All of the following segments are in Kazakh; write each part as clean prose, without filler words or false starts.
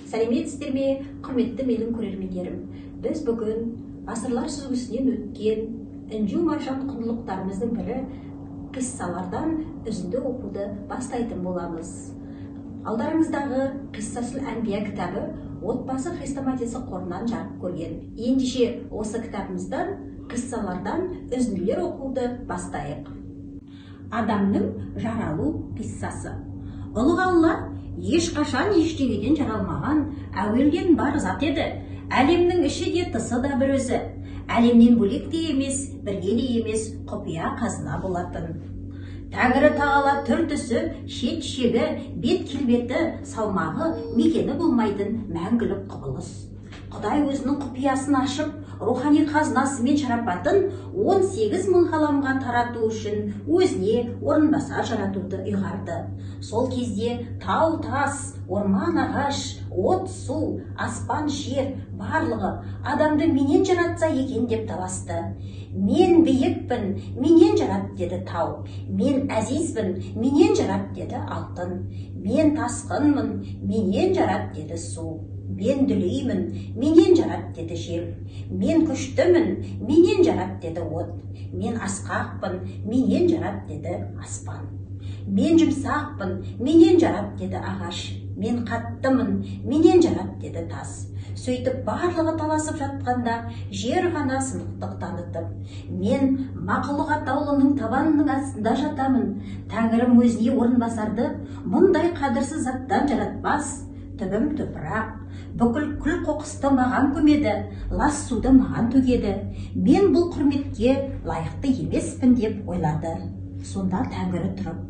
Сәлеметсіздер ме, құрметті менің көрермендерім? Біз бүгін ғасырлар сүзгісінен өткен інжу маржан құндылықтарымыздың бірі қиссалардан үзінді оқуды бастайтын боламыз. Алдарыңыздағы Қиссасул әнбия кітабы отбасы хрестоматиясы қорынан жарық көрген. Ендеше осы кітабымыздан қиссалардан үзінділер оқуды бастайық. Адамның жаралу қиссасы. Ұлық Алла ешқашан ештеңеден жаралмаған, әуелден бар зат еді. Әлемнің іші де тысы да бір өзі. Әлемнен бөлек те емес, бірге де емес, құпия қазына болатын. Тәңірі тағала түр-түсі, шет-шегі, бет келбеті, салмағы, мекені болмайтын мәңгілік құбылыс. Құдай өзінің құпиясын ашып, рухани қазынасы мен шарапатын 18 мың ғаламға тарату үшін өзіне орынбасар жаратуды ұйғарды. Сол кезде тау, тас, орман, ағаш, от, су, аспан, жер барлығы адамды менен жаратса екен деп таласты. Мен биікпін, менен жарат деді тау. Мен әзизбін, менен жарат деді алтын. Мен тасқынмын, менен жарат деді су. Мен дүлеймін, менен жарат деді жел. Мен күштімін, менен жарат деді от. Мен асқақпын, менен жарат деді аспан. Мен жұмсақпын, менен жарат деді ағаш. Мен қаттымын, менен жарат деді тас. Сөйтіп барлығы таласып жатқанда жер ғана сынықтық танытып, мен мақұлық атаулының табанының астында жатамын. Тәңірім өзіне орынбасарды мұндай қадірсіз заттан жаратпас. Түбім топырақ, бүкіл күл қоқысты маған көмеді, лас суды маған төгеді. Мен бұл құрметке лайықты емеспін деп ойлады. Сонда Тәңірі тұрып,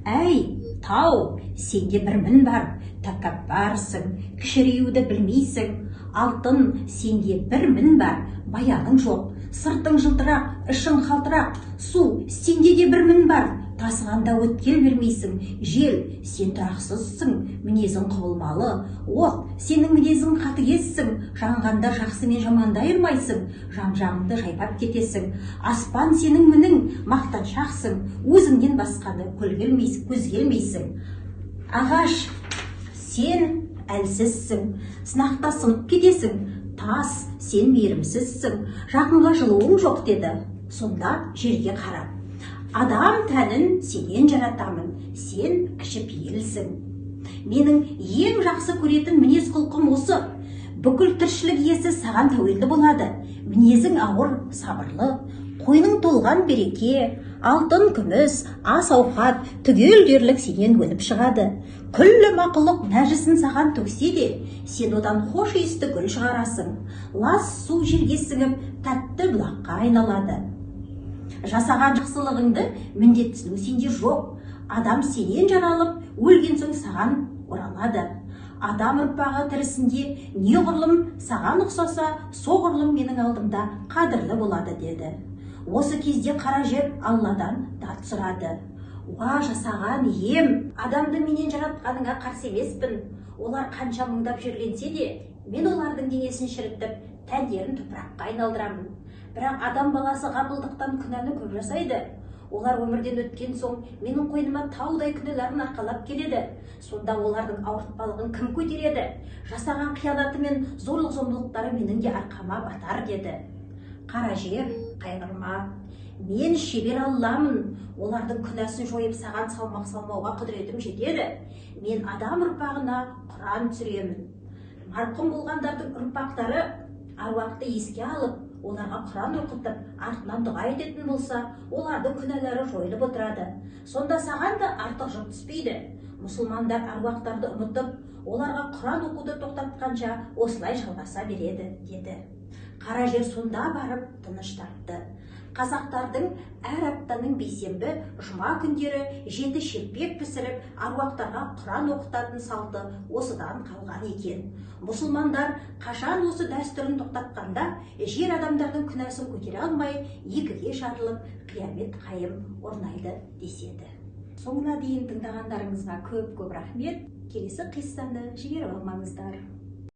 әй, тау, сенде бір мін бар, тәкаппарсың, кішіреюді білмейсің. Алтын, сенде бір мін бар, баяның жоқ, сыртың жылтырақ, ішің қалтырақ. Су, сенде де бір мін бар, тасығанда өткел бермейсің. Жел, сен тұрақсызсың, мінезің құбылмалы. От, сенің мінезің қатыгезсің, жанғанда жақсы мен жаманды айырмайсың, жан-жағыңды жайпап кетесің. Аспан, сенің мінің, мақтаншақсың, өзіңнен басқаны көз келмейсің. Ағаш, сен әлсізсің, сынақта сынып кетесің. Тас, сен мейірімсізсің, жақынға жылуың жоқ деді. Сонда жерге қарап, адам тәнін сенен жаратамын, сен кішіпейілсің. Менің ең жақсы көретін мінез құлқым осы. Бүкіл тіршілік иесі саған тәуелді болады. Мінезің ауыр, сабырлы, қойның толған береке, алтын, күміс, ас ауқат түгел дерлік сенен өніп шығады. Күллі мақұлық нәжісін саған төксе де, сен одан хош иісті гүл шығарасың. Лас су жерге сіңіп, тәтті бұлаққа айналады. Жасаған жақсылығыңды міндетсіну сенде жоқ. Адам сенен жаралып, өлген соң саған оралады. Адам ұрпағы тірісінде неғұрлым саған ұқсаса, соғұрлым менің алдымда қадірлі болады деді. Осы кезде қара жер Алладан дат сұрады. Уа, жасаған ием, адамды менен жаратқаныңа қарсы емеспін. Олар қанша мыңдап жерленсе де, мен олардың денесін шірітіп, тәндерін топыраққа айналдырамын. Бірақ адам баласы ғапылдықтан күнәні көп жасайды. Олар өмірден өткен соң менің қойныма таудай күнәларын арқалап келеді. Сонда олардың ауыртпалығын кім көтереді? Жасаған қиянаты мен зорлық зомбылықтары менің де арқама батар деді. Қара жер, қайғырма. Мен шебер Алламын. Олардың күнәсін жойып саған салмақ салмауға құдіретім жетеді. Мен адам ұрпағына Құран түсіремін. Марқұм болғандардың ұрпақтары аруақты еске алып, оларға Құран оқытып, артынан дұға ететін болса, олардың күнәлары жойылып отырады. Сонда саған да артық жүк түспейді. Мұсылмандар аруақтарды ұмытып, оларға Құран оқуды тоқтатқанша осылай жалғаса береді деді. Қара жер сонда барып тыныш тапты. Қазақтардың әр аптаның бейсенбі, жұма күндері жеті шелпек пісіріп, аруақтарға Құран оқытатын салты осыдан қалған екен. Мұсылмандар қашан осы дәстүрін тоқтатқанда, жер адамдардың күнәсін көтере алмай, екіге жарылып, қиямет қайым орнайды деседі. Соңына дейін тыңдағандарыңызға көп-көп рахмет. Келесі қиссаны жіберіп алмаңыздар.